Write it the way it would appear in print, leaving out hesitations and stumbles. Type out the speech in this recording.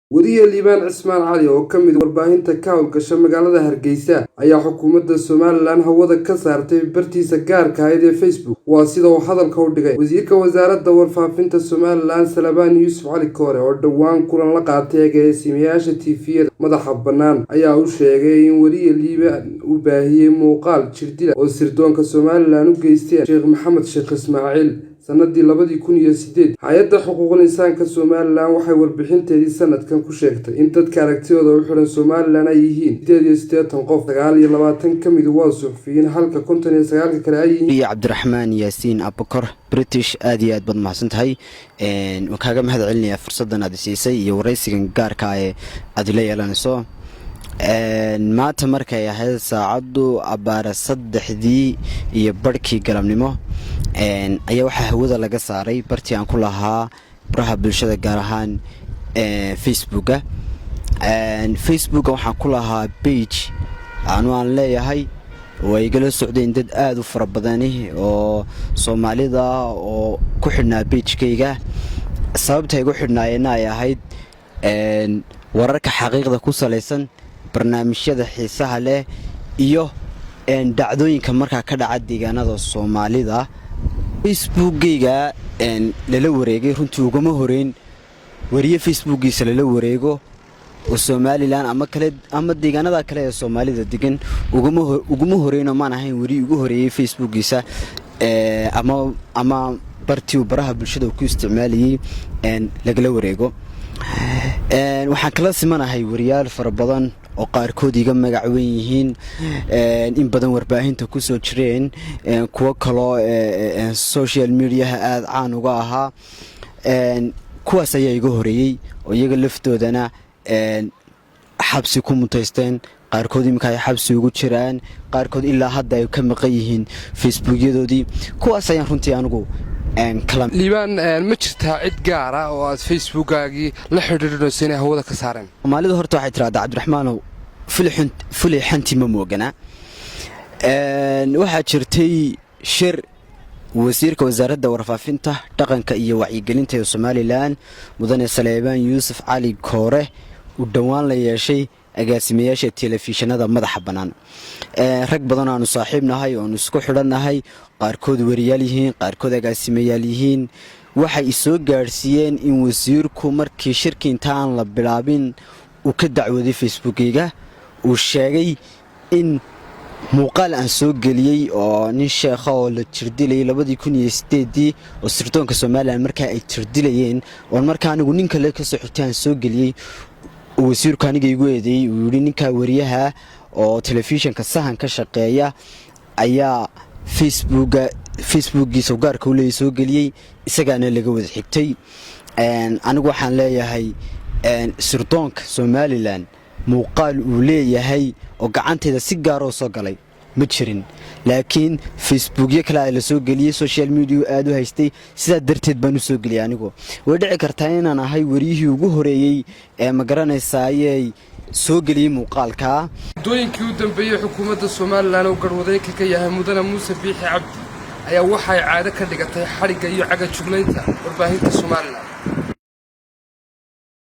Wariye Liibaan Cismaan Cali oo ka mid warbaahinta ka howlgasha magaalada Hargeysa ayaa xukuumadda Somalilan hawada ka saartay bartiisa gaarka ahayd ee Facebook. Waa sida uu hadalka u dhigay wasiirka wasaaradda warfaafinta Somalilan, Salabaan Yuusuf Cali Koore, oo dhowaan kulan la qaatay agaasimayaasha TV-yada madaxa bannaan, ayaa u sheegay in wariye Liibaan uu baahiyey muuqaal jirdila oo sirdoonka Somalilan u geysteen Sheekh Maxamed Sheekh Ismaaciil sanadii 2008. Hay-adda xuquuqul insaanka Somalilan waxay warbixinteedii sanadkan ku sheegtay in dadka aragtidooda u xidhan Somalilan ay yihiin 88 qof, 29 ka midu waa suxufiyiin, halka 59-ka kale ay yihiin. Iyo Cabdiraxmaan Yaasiin Abukor British, aad iyo aad baad mahadsan tahay. Waan kaaga mahad celinayaa fursaddan aad siisay iyo waraysigan gaarka ee aad ila yeelanayso. Maanta markay ahayd saacaddu abbaara 3:30 galabnimo ayaa waxaa hawada laga saaray bartii aan ku lahaa baraha bulshada, gaar ahaan Facebooka. Facebooka waxaan ku lahaa page anu aan leeyahay oo ay igala socdeen dad aada u fara badani oo Soomaalida oo ku xidhnaa page-kayga. Sababta igu xidhnaayeenna ay ahayd wararka xaqiiqda ku salaysan, barnaamijyada xiisaha leh iyo dhacdooyinka markaa ka dhaca deegaanada Soomaalida. Facebookgayga lala wareegay runtii ugama horeyn wariye Facebookgiisa lala wareego oo Somalilan ama kale ama deegaanada kale ee Soomaalida degan. Uguma horeynoo maan ahayn weri ugu horeeyey Facebookgiisa ama bartii uu baraha bulshada ku isticmaalayey lagala wareego. Waxaan kala simanahay wariyaal fara badan oo qaarkood iga magac weyn yihiin, in badan warbaahinta kusoo jireen, kuwo kaloo social mediaha aada caan uga ahaa. Kuwaas ayaa iga horeeyey oo iyaga laftoodana xabsi ku mutaysteen. Qaarkood iminka ay xabsi ugu jiraan, qaarkood ilaa hadda ay ka maqan yihiin Facebookyadoodii. Kuwaas ayaan runtii anigu. Liibaan, ma jirtaa cid gaara oo aad Facebookaagii la xidhiidhinayso inay hawada ka saareen? Soomaalida horta waxay tiraahdaa, Cabdiraxmaanow, fulay xanti ma moogana. Waxaa jirtay shir wasiirka wasaaradda warfaafinta, dhaqanka iyo wacyigelinta ee Somalilan, mudane Saleebaan Yuusuf Cali Koore, uu dhowaan la yeeshay agaasimayaasha telefishinada madaxa bannaan. Rag badan aanu saaxiib nahay oonu isku xidhannahay, qaarkood wariyaal yihiin, qaarkood agaasimayaal yihiin, waxay isoo gaadhsiiyeen in wasiirku markii shirkii intaan la bilaabin uu ka dacwooday Facebookeyga. Uu sheegay in muuqaal aan soo geliyey oo nin sheekha oo la jirdilayay 2008-dii, oo sirdoonka Somalilan markaa ay jirdilayeen, oon markaa anigu nin kale kasoo xigtay aan soo geliyey, wasiirku aniga igu eedeeyey. Uu yidhi ninkaa wariyaha oo telefishinka Sahan ka shaqeeya ayaa Facebooka, Facebookiisa gaarka u leeyay, soo geliyey, isagaana laga wada xigtay. Anigu waxaan leeyahay sirdoonka Somalilan muuqaal uu leeyahay oo gacantayda si gaaroo soo galay ma jirin, laakiin Facebookyo kale la soo geliyey, social media aada u haystay, sidaa darteed baan u soo geliyay. Anigu way dhici kartaa inaan ahay wariyihii ugu horeeyey ee, ma garanaysaa, ayay soo geliyey muuqaalkaa. Muddooyinkii u dambeeyey xukuumadda Somalilan oo garwadeenka ka yahay mudane Muuse Biixi Cabdi ayaa waxay caado ka dhigatay xadhigga iyo cagajuglaynta warbaahinta Somalilan.